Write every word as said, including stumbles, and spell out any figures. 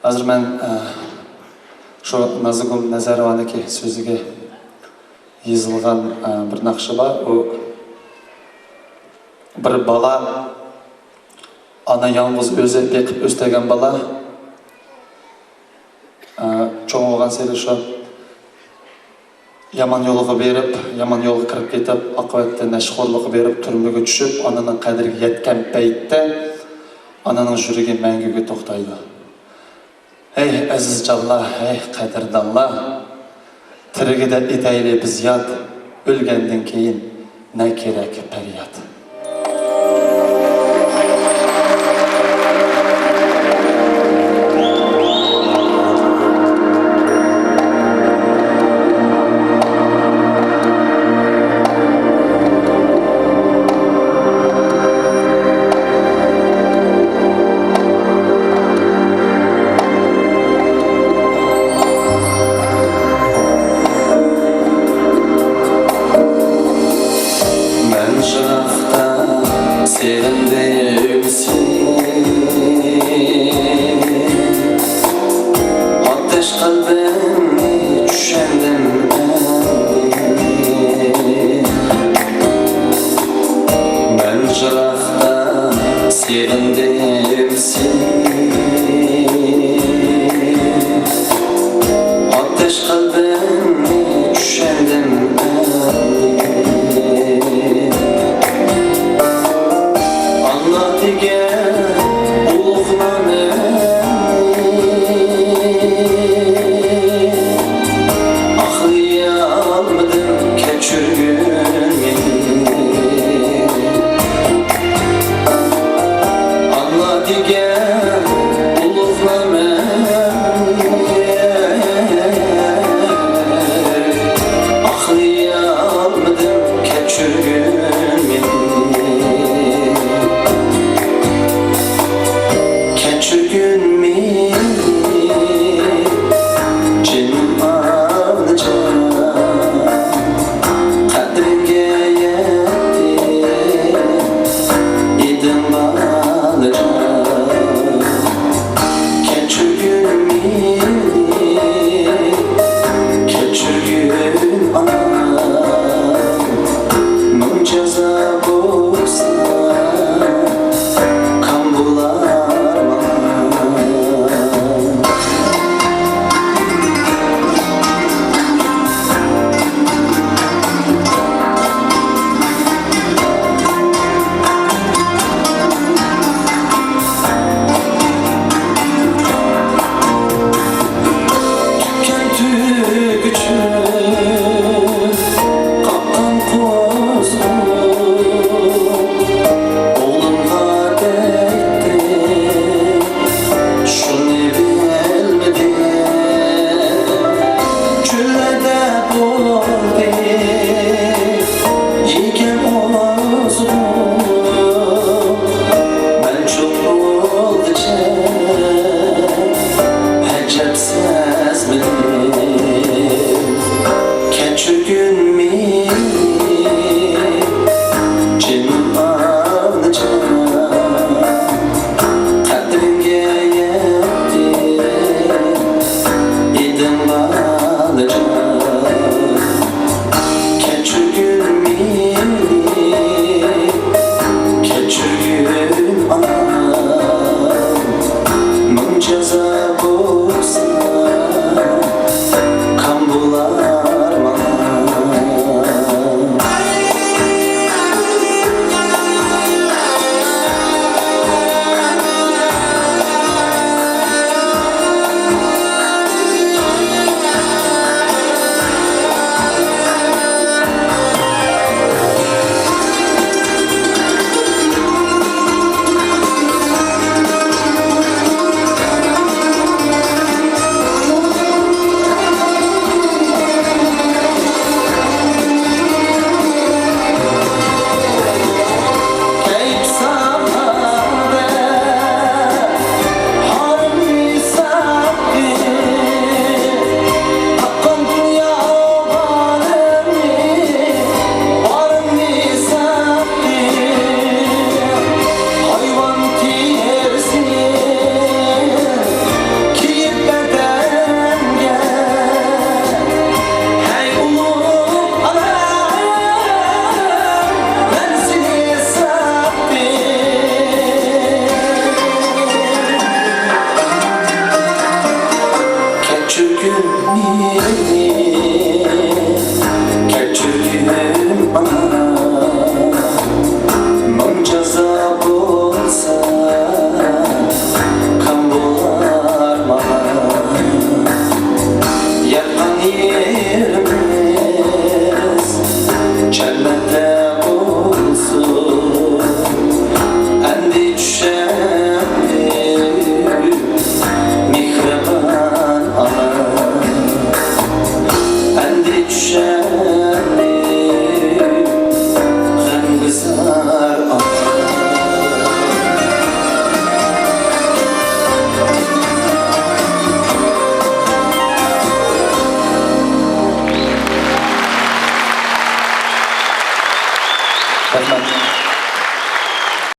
ھازىر مەن، ئە، شۇ نازىگۈل نەزەروۋانىڭكى سۆزىگە يېزىلغان، ئە، بىر ناخشا بار. ئۇ بىر بالا، ئانا يالغۇز ئۆزى بېقىپ ئۆستۈرگەن بالا، ئە، چوڭ بولغانسېرى شۇ يامان يولغا بېرىپ، يامان يولغا كىرىپ كېتىپ، ئاقىۋەتتە نەشىخورلۇققا بېرىپ، تۈرمىگە چۈشۈپ، ئانىنىڭ قەدرىگە يەتكەن پەيتتە، ئانىنىڭ يۈرىكى مەڭگۈگە توختايدۇ. ھەي، ئەزىز جانلار، ھەي، قەدىردانلار! تىرىكىدە ئېتەيلى بىز ياد، ئۆلگەندىن كېيىن نە كېرەك پەرياد؟ مەن يىراقتا سېغىندىم سېنى، ئاتەش قەلبىمنى چۈشەندىم ئەمدى. مەن يىراقتا سېغىندىم سېنى، ئاتەش قەلبىمنى چۈشەندىم ئەمدى. ئانا دېگەن ئۇلۇغ نامىنى ئاقلىيالمىدىم، كەچۈرگىن مېنى. كەچۈرگىن ئانا، مىڭ جازا بولسا كەم بولار ماڭا. ياتقان يېرىمىز جەننەتتە بولسۇن. ئەمدى چۈشەندىم، مېھرىبان ئانا. ئەمدى چۈشەندىم، غەمگۈزار ئانا. رەھمەت.